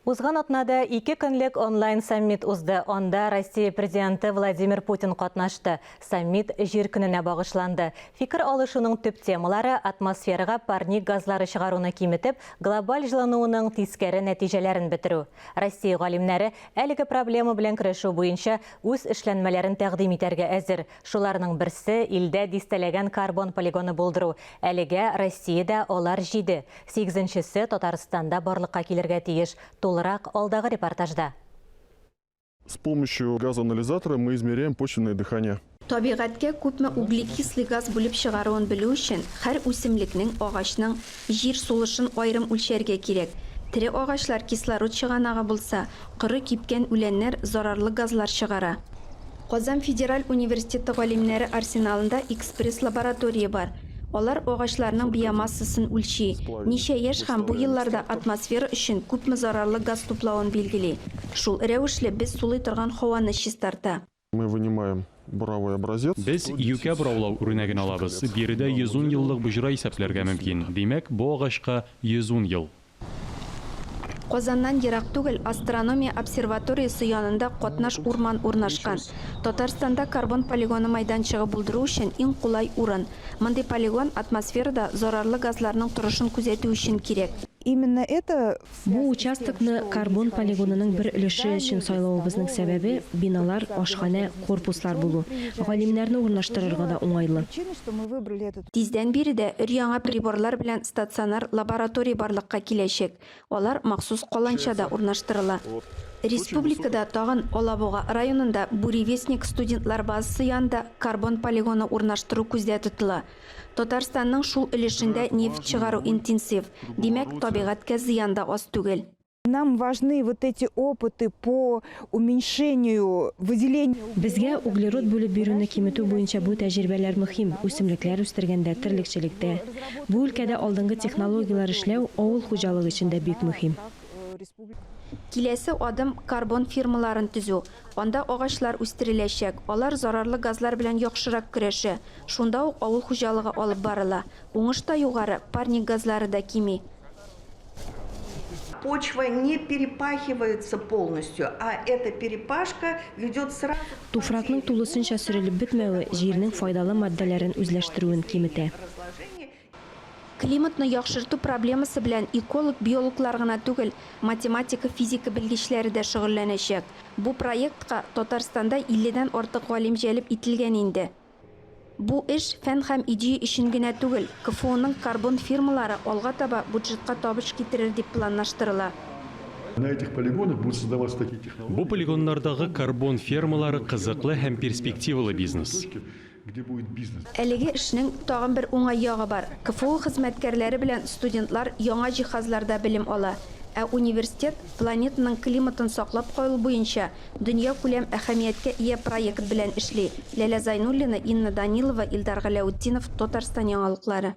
Узган атнада ике көнлек онлайн-саммит узды. Анда Россия Президенты Владимир Путин катнашты. Саммит Җир көненә багышланды. Фикер алышуның төп темалары, атмосферага парник газлары чыгаруны киметеп, глобаль җылынуының тискәре нәтиҗәләрен бетерү. Россия галимнәре әлеге проблема белән көрәшү буенча үз эшләнмәләрен тәкъдим итәргә әзер. Шуларның берсе, илдә дистәләгән карбон полигоны булдыру. Әлегә Россиядә алар җиде. Сигезенчесе Татарстанда барлыкка килергә тиеш. Тулырак, алдагы репортажда. С помощью газоанализатора мы измеряем почвенное дыхание. Табигатькә күпме углекислый газ бүлеп чыгаруын белү өчен, һәр үсемлекнең, агачның җир сулышын аерым үлчәргә кирәк. Тере агачлар кислород чыганагы булса, коры, кипкән үләннәр зарарлы газлар чыгара. Казан федераль университеты галимнәре арсеналында экспресс-лаборатория бар. Алар агачларның биомассасын үлчи, ничә яшь һәм бу елларда атмосфера өчен күпме зарарлы газ туплавын билгели. Шул рәвешле без сулый торган һаваны чистарта. Мы вынимаем буровой образец. Без юкә бораулау үрнәген алабыз. Биредә 110 еллык боҗра исәпләргә мөмкин. Димәк, бу агачка 110 ел. Казаннан ерак түгел астрономия обсерваториясе янында катнаш урман урнашкан. Татарстанда карбон полигоны майданчыгы булдыру өчен иң кулай урын. Мондый полигон атмосферада зарарлы газларның торышын күзәтү өчен кирәк. Именно это Бу участокны карбон полигонының бер өлеше өчен сайлавыбызның сәбәбе, биналар, ашханә, корпуслар булу. Галимнәрне урнаштырырга да уңайлы. Тиздән биредә өр-яңа приборлар белән стационар лаборатория барлыкка киләчәк. Алар махсус каланчада урнаштырыла. Республикада тагын Алабуга районында Буревестник студентлар базасы янында карбон полигоны урнаштыру күздә тотыла. Татарстанның шул өлешендә нефть чыгару интенсив, димәк, табигатькә зыян да аз түгел. Нам важны вот эти опыты по уменьшению выделения. Безгә углерод бүлеп бирүне киметү буенча бу тәҗрибәләр мөһим, үсемлекләр үстергәндә, терлекчелектә. Бу өлкәдә алдынгы технологияләр эшләү авыл хуҗалыгы өчен дә бик мөһим. Киләсе адым, карбон фирмаларын төзү. Анда агачлар үстереләчәк, алар зарарлы газлар белән яхшырак көрәшә. Шунда ук авыл хуҗалыгы алып барыла. Уңыш та югары, парник газлары да кими. Почва не перепахивается полностью, а эта перепашка ведет сразу к Туфракның тулысынча сөрелеп бетмәве җирнең файдалы матдәләрен үзләштерүен киметә. Климатны яхшырту проблемасы белән эколог, биологлар гына түгел, математика, физика белгечләре дә шөгыльләнәчәк. Бу проектка Татарстанда илледән артык галим җәлеп ителгән инде. Бу эш фән һәм идея өчен генә түгел, КФУның карбон фирмалары алга таба бюджетка табыш китерер дип планлаштырыла. На этих полигонах будут создаваться такие технологии. Бу полигоннардагы карбон фермалары кызыклы һәм перспективалы бизнес. Где будет бизнес. Әлеге эшнең тагын бер уңай ягы бар, КФУ хезмәткәрләре белән студентлар яңа җиһазларда белем ала. Ә университет планетаның климатын саклап калу буенча Дөньякүләм әһәмияткә ия проект белән эшли. Ләлә Зайнуллина, Инна Данилова, Илдар Галәүтдинов, Татарстан яңалыклары.